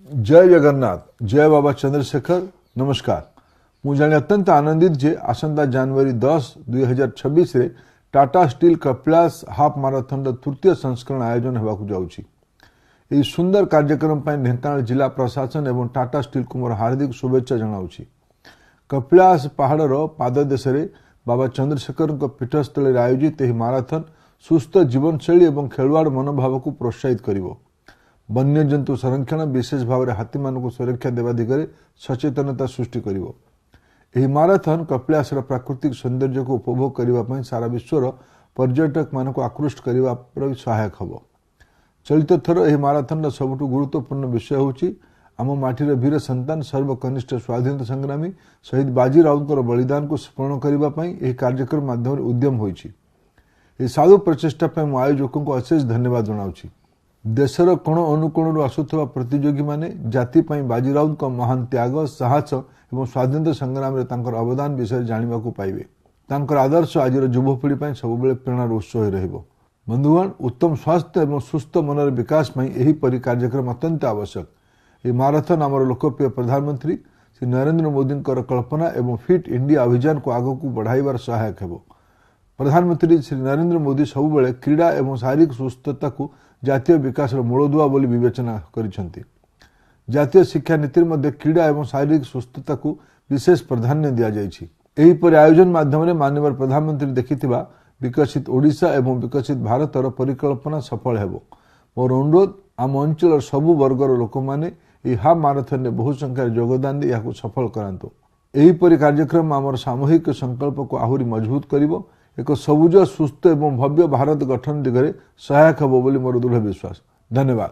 ଜୟ ଜଗନ୍ନାଥ, ଜୟ ବାବା ଚନ୍ଦ୍ରଶେଖର। ନମସ୍କାର। ମୁଁ ଜାଣି ଅତ୍ୟନ୍ତ ଆନନ୍ଦିତ ଯେ ଆସନ୍ତା ଜାନୁଆରୀ 10, 2026ରେ ଟାଟା ଷ୍ଟିଲ୍ କପିଳାସ ହାଫ୍ ମାରାଥନର ତୃତୀୟ ସଂସ୍କରଣ ଆୟୋଜନ ହେବାକୁ ଯାଉଛି। ଏହି ସୁନ୍ଦର କାର୍ଯ୍ୟକ୍ରମ ପାଇଁ ଢେଙ୍କାନାଳ ଜିଲ୍ଲା ପ୍ରଶାସନ ଏବଂ ଟାଟା ଷ୍ଟିଲ୍କୁ ମୋର ହାର୍ଦ୍ଦିକ ଶୁଭେଚ୍ଛା ଜଣାଉଛି। କପିଳାସ ପାହାଡ଼ର ପାଦଦେଶରେ ବାବା ଚନ୍ଦ୍ରଶେଖରଙ୍କ ପୀଠସ୍ଥଳୀରେ ଆୟୋଜିତ ଏହି ମାରାଥନ ସୁସ୍ଥ ଜୀବନଶୈଳୀ ଏବଂ ଖେଳୁଆଡ଼ ମନୋଭାବକୁ ପ୍ରୋତ୍ସାହିତ କରିବ। ବନ୍ୟଜନ୍ତୁ ସଂରକ୍ଷଣ, ବିଶେଷ ଭାବରେ ହାତୀମାନଙ୍କୁ ସୁରକ୍ଷା ଦେବା ଦିଗରେ ସଚେତନତା ସୃଷ୍ଟି କରିବ। ଏହି ମାରାଥନ କପିଳାସର ପ୍ରାକୃତିକ ସୌନ୍ଦର୍ଯ୍ୟକୁ ଉପଭୋଗ କରିବା ପାଇଁ ସାରା ବିଶ୍ୱର ପର୍ଯ୍ୟଟକମାନଙ୍କୁ ଆକୃଷ୍ଟ କରିବାରେ ସହାୟକ ହେବ। ଚଳିତ ଥର ଏହି ମାରାଥନର ସବୁଠୁ ଗୁରୁତ୍ୱପୂର୍ଣ୍ଣ ବିଷୟ ହେଉଛି ଆମ ମାଟିର ବୀର ସନ୍ତାନ, ସର୍ବକନିଷ୍ଠ ସ୍ୱାଧୀନତା ସଂଗ୍ରାମୀ ଶହୀଦ ବାଜି ରାଉତଙ୍କର ବଳିଦାନକୁ ସ୍ମରଣ କରିବା ପାଇଁ ଏହି କାର୍ଯ୍ୟକ୍ରମ ମାଧ୍ୟମରେ ଉଦ୍ୟମ ହୋଇଛି। ଏହି ସାଧୁ ପ୍ରଚେଷ୍ଟା ପାଇଁ ମୁଁ ଆୟୋଜକଙ୍କୁ ଅଶେଷ ଧନ୍ୟବାଦ ଜଣାଉଛି। ଦେଶର କୋଣ ଅନୁକୋଣରୁ ଆସୁଥିବା ପ୍ରତିଯୋଗୀମାନେ ଜାତି ପାଇଁ ବାଜି ରାଉତଙ୍କ ମହାନ ତ୍ୟାଗ, ସାହସ ଏବଂ ସ୍ୱାଧୀନତା ସଂଗ୍ରାମରେ ତାଙ୍କର ଅବଦାନ ବିଷୟରେ ଜାଣିବାକୁ ପାଇବେ। ତାଙ୍କର ଆଦର୍ଶ ଆଜିର ଯୁବପିଢ଼ି ପାଇଁ ସବୁବେଳେ ପ୍ରେରଣାର ଉତ୍ସ ହୋଇ ରହିବ। ବନ୍ଧୁଗଣ, ଉତ୍ତମ ସ୍ୱାସ୍ଥ୍ୟ ଏବଂ ସୁସ୍ଥ ମନର ବିକାଶ ପାଇଁ ଏହିପରି କାର୍ଯ୍ୟକ୍ରମ ଅତ୍ୟନ୍ତ ଆବଶ୍ୟକ। ଏହି ମାରାଥନ ଆମର ଲୋକପ୍ରିୟ ପ୍ରଧାନମନ୍ତ୍ରୀ ଶ୍ରୀ ନରେନ୍ଦ୍ର ମୋଦିଙ୍କର କଳ୍ପନା ଏବଂ ଫିଟ୍ ଇଣ୍ଡିଆ ଅଭିଯାନକୁ ଆଗକୁ ବଢ଼ାଇବାର ସହାୟକ ହେବ। ପ୍ରଧାନମନ୍ତ୍ରୀ ଶ୍ରୀ ନରେନ୍ଦ୍ର ମୋଦି ସବୁବେଳେ କ୍ରୀଡ଼ା ଏବଂ ଶାରୀରିକ ସୁସ୍ଥତାକୁ ଜାତୀୟ ବିକାଶର ମୂଳଦୁଆ ବୋଲି ବିବେଚନା କରିଛନ୍ତି। ଜାତୀୟ ଶିକ୍ଷା ନୀତିରେ ମଧ୍ୟ କ୍ରୀଡ଼ା ଏବଂ ଶାରୀରିକ ସୁସ୍ଥତାକୁ ବିଶେଷ ପ୍ରାଧାନ୍ୟ ଦିଆଯାଇଛି। ଏହିପରି ଆୟୋଜନ ମାଧ୍ୟମରେ ମାନ୍ୟବର ପ୍ରଧାନମନ୍ତ୍ରୀ ଦେଖିଥିବା ବିକଶିତ ଓଡ଼ିଶା ଏବଂ ବିକଶିତ ଭାରତର ପରିକଳ୍ପନା ସଫଳ ହେବ। ମୋର ଅନୁରୋଧ, ଆମ ଅଞ୍ଚଳର ସବୁ ବର୍ଗର ଲୋକମାନେ ଏହି ହାଫ୍ ମାରାଥନରେ ବହୁ ସଂଖ୍ୟାରେ ଯୋଗଦାନ ଦେଇ ଏହାକୁ ସଫଳ କରାନ୍ତୁ। ଏହିପରି କାର୍ଯ୍ୟକ୍ରମ ଆମର ସାମୂହିକ ସଂକଳ୍ପକୁ ଆହୁରି ମଜବୁତ କରିବ, ଏକ ସବୁଜ, ସୁସ୍ଥ ଏବଂ ଭବ୍ୟ ଭାରତ ଗଠନ ଦିଗରେ ସହାୟକ ହେବ ବୋଲି ମୋର ଦୃଢ଼ ବିଶ୍ୱାସ। ଧନ୍ୟବାଦ।